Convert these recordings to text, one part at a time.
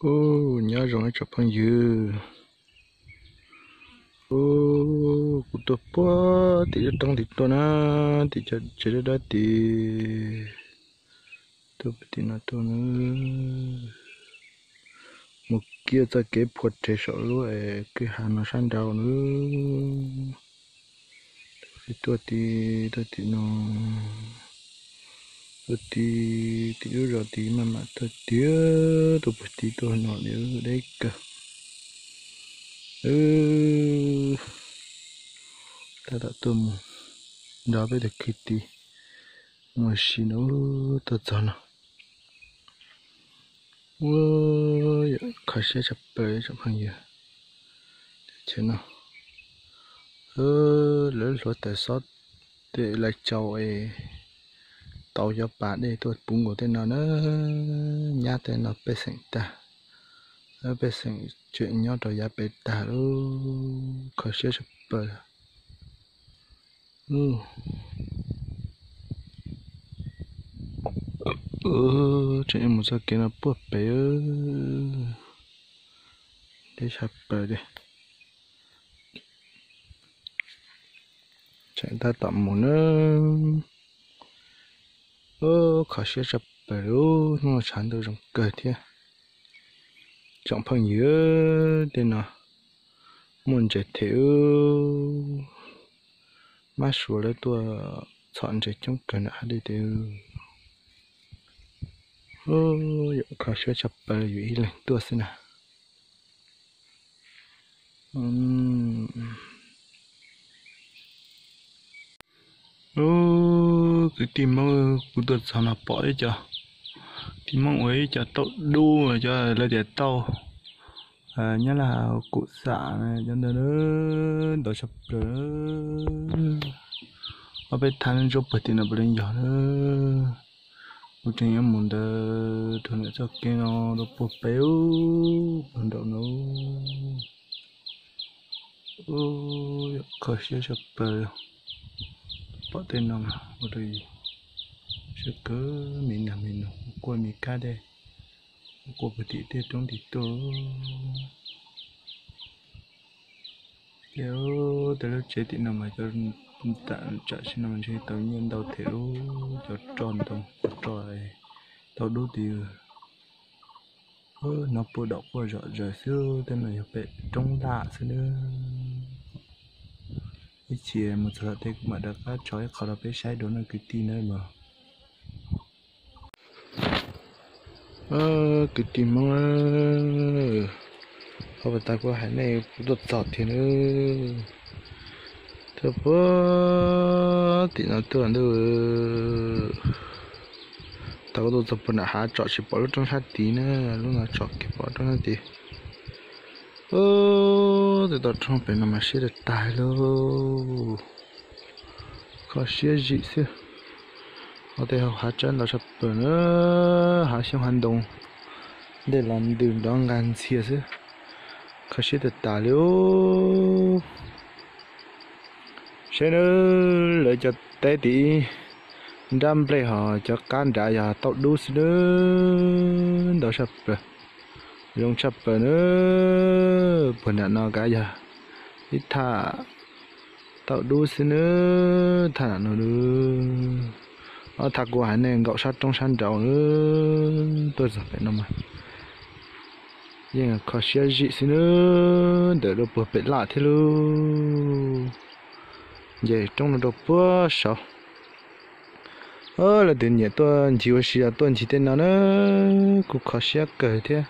Ub, nyob zoo ib tsoom phooj ywg. Ub, kuv tuaj puag tim lub roob tid tuaj na, tim cov tsev dawb dawb tid, tuaj puag tim no tuaj na, mus kiag txoj kev phua rhe saum lub kwj ha no sab nraud na. Tuaj tid, tuaj tim no, tuaj tid, tim lub zos tid maj mam tuaj tiag, tuaj puag tid tuaj no li deb kawg. Tab tom tuaj mus nrog peb tus kwv tij mus ua si no, tuaj txog no. Ua, kho siab tshaj plaws tsoom phooj ywg. Chaw no lawv hluav taws xob tej lais tsau es tau cov pas dej tuaj puv nkaus tej no na, nyab tej no pej xeem tag, pej xeem tseem nyob rau yav pem tag lawm, kho siab tshaj plaws. Tseem mus txoj kev no puag pem, deb tshaj plaws li. Tseem tab tom mus na. Kho siab tshaj plaws li, hnub no tshav ntuj zoo kawg thiab. Tsoom phooj ywg, tej no muaj ntses them, mab sua lawv tuaj txhom ntses coob kawg nram hav dej tiag. Kho siab tshaj plaws yus ib leeg tuaj xwb na. Ub, kwv tij Hmoob, kuv tuaj txog no pom ib co tij Hmoob ua ib co tauj dub, cov lawv tias tauj Nyab Laj kum xam cov ntawd ntau tshaj plaws. Ob peb thaj ntsuab puag tim no puav leej yog na. Kuv tseem yuav mus ntawd rau ntawm txoj kev no rau puag pem, puag nraum no. Kho siab tshaj plaws. Pom tej no mas ua rau yus siab kawg, me nag me noog quaj me kab dej, quaj puag tim tej roob tim tuaj. Ces tej lub tsev tim no mas cov tam tsam sim no mas ntshe tau nyiaj ntau thiab lauj, cov roj ntoo roj tauj dub tid. Hnov puag dom quaj zom zaws xwb, tej no yog pem roob laj xwb nawb. Ib chim mus txog tom tej kuv mam rov qab tso ib qho rau peb saib dua nawb kwv tij nawb mog. Kwv tij Hmoob, ob peb tag kuv hais nej kuv tuaj txog thiab nawb. Tuaj puag tim no tuaj ntag. Thaum kuv tuaj txog puag nram hav tsom tsis pom lub roob sab tid na, lub no tsom kiag pom roob sab tid. Ub, tej toj roob pem no mas siab tag tag li lauj. Kho siab zim xwb. Ua tej hauv hav tsawb ntau tshaj plaws na, hav xyoob hav ntoo, ntej los ntws nrov nqa ntxhias xwb. Kho siab tag tas li. Saib nawb, lawv cov teb tim ib nrab nplej hos cov qab nrad yog tauj dub xwb nawb, ntau tshaj plaws, zoo tshaj plaws nawb. Puag nram no kav yog ib thaj tauj dub xwb nawb, thaj nram no nawb. Ob thaj kuv hais nej nkaum sab roob sab nraud nawb, tuaj txog pem no mas yeej kho siab zim xwb nawb, ntawm rau puag pem laj thiab lauj. Nce roob no rau puag saud. Lawv tias nyiam tuaj ncig ua si los tuaj ncig tej no na, kuj kho siab kawg thiab.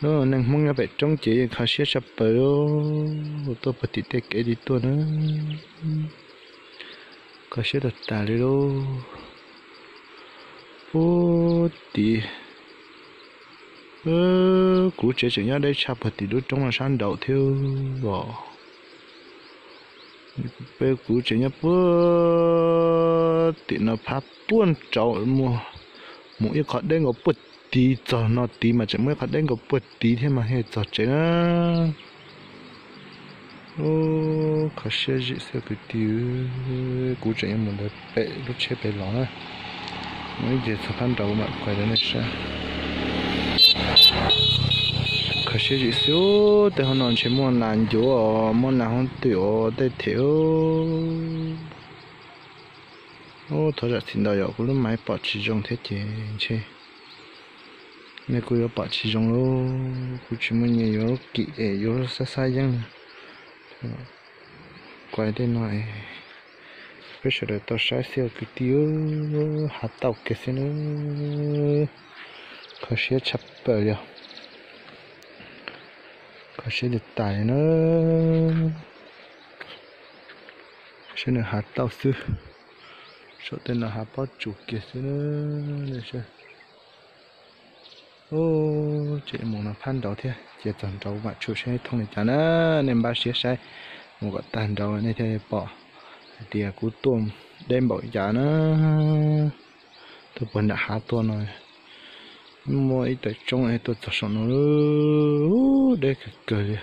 Lub neej Hmoob nyob pem roob ces yeej kho siab tshaj plaws, tuaj puag tim tej kev li tuaj na. Kho siab tag tas li lauj. Puag tim kuv tsev tseem nyob deb tshaj puag tim lub roob no sab nraud thiab os. Peb kuv tseem nyob puag tim no phab puag nraud muaj, mus ib qho deb nkaus puag tid, txog no tid mas tseem muaj ib qho deb nkaus puag tid thiab mas thiaj txog tsev na. Kho siab zim xwb kwv tij, kuv tseem yuav mus ntawd pem lub tsheb pem los na. Mus ib ncig txog phab nraud mam qhia rau nej saib. Tib zim xwb, tej hauv no ntshe muaj nas ncuav, muaj nas hoob twm os, tej them. Ub, thov zam txim ntau yom, kuv lub maiv pom tsis zoo thiab ces ntshe nej kuj yuav pom tsis zoo lauj. Kuv tsis muaj nyiaj yuav lub kim es yuav lub xab xab yeeb. Kuv tej no peb sawv daws tau saib xwb kwv tij, hav tauj kiag xwb na. Kho siab tshaj plaws li os. Kho siab li tas li na. Saib nws hav tauj xwb. Saum tej no hav pob tsuas kiag xwb na. Ub, tseem mus no phab nraud thiab, cia txog nraud mam tshum saib thooj li cas na. Nej npaj siab saib mus kom tag nraud nej thiaj li pom hais tias kuv tuaj deb npaum li cas na. Tuaj puag nram hav tuaj no, muaj ib tawm roob es tuaj txog saum no, deb kawg kawg li.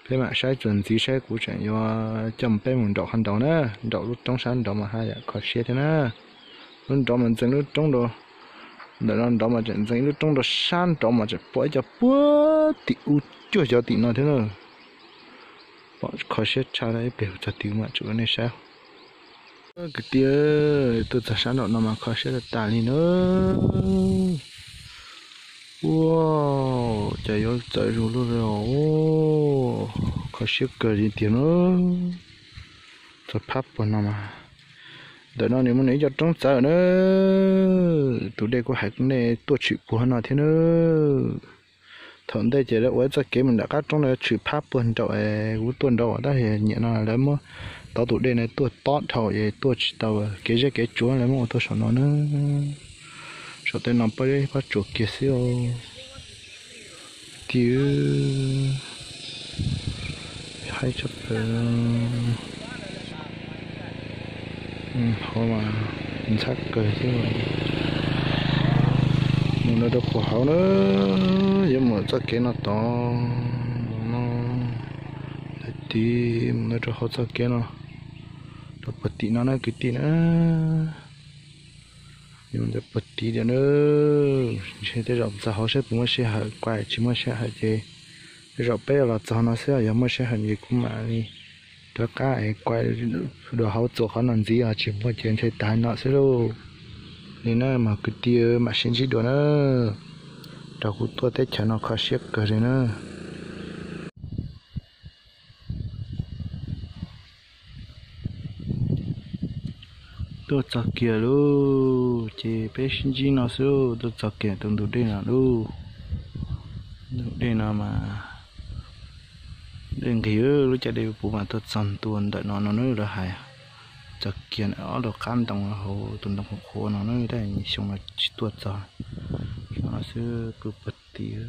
Peb mam saib txuas ntxiv saib kuv tseem yuav coj peb mus nraum qhov nraud na, nraum lub roob sab nraud mas haj yam kho siab thiab na. Lub nraud mas ntxeev lub roob rau, ntawm no nraud mas tseem ntxeev ib lub roob rau sab nraud mas tseem pom ib co puag tim ub cuag cov tim no thiab na. Pom kho siab tshaj ib pliag txog tim mam tsuas nej saib. Kwv tij, tuaj txog sab nraum no mas kho siab tas tas li na. Ua, cas yuav txawv zus luaj li os. Kho siab kawg li tiag na. Txog phab puag no mas, ntawm no nws muaj nws ib co roob txawv na. Tus dej kuj hais nej tuaj tshwm puag no thiab na. Thaum ntej ces lawv ua ib txoj kev mus nram qab roob no tshwm phab puag nraum es kuv tuaj nraud, tab sis nyiam no lawv muab tau tus dej no tuaj tob dhau es tuaj tsis tau kev zeb kev tsuav, lawv muab ua tuaj saum no na. Saum tej no pob zeb pob tsuas kiag xwb os. Kwv tij, haib tshaj plaws. Hauv mas ntxhab kawg thiab. Mus no rau puag hauv na, yuav mus txoj kev no tod, mus no, tiv mus no rau hauv txoj kev no, rau puag tim no na kwv tij na. Mus ntawm puag tim tiag na. Ntshe tej zaum txog hauv saib puas muaj sij hawm, kuv tsis muaj sij hawm ces tej zaum peb los txog no xwb, yog muaj sij hawm ces kuv mam li rov qab es kuv dua hauv txuas qhov no ntxiv, tsis muaj ces ntshe tas no xwb lauj. Li na mas kwv tij, mam sib ntsib dua na. Rau kuv tuaj teb chaws no kho siab kawg li na. Tuaj txog kiag lauj, ces peb sib ntsib no xwb lauj. Tuaj txog kiag tus ntug dej no lauj. Ntug dej no mas dej nqig, lub caij dej puv mas tuaj txog ntua ntawm no no na lawv hais. Txog kiag ob lub qab ntoo hauv tus ntoo qhuav qhuav no na, tab xyoo no tsis tuaj txog, xyoo no xwb pw puag tim.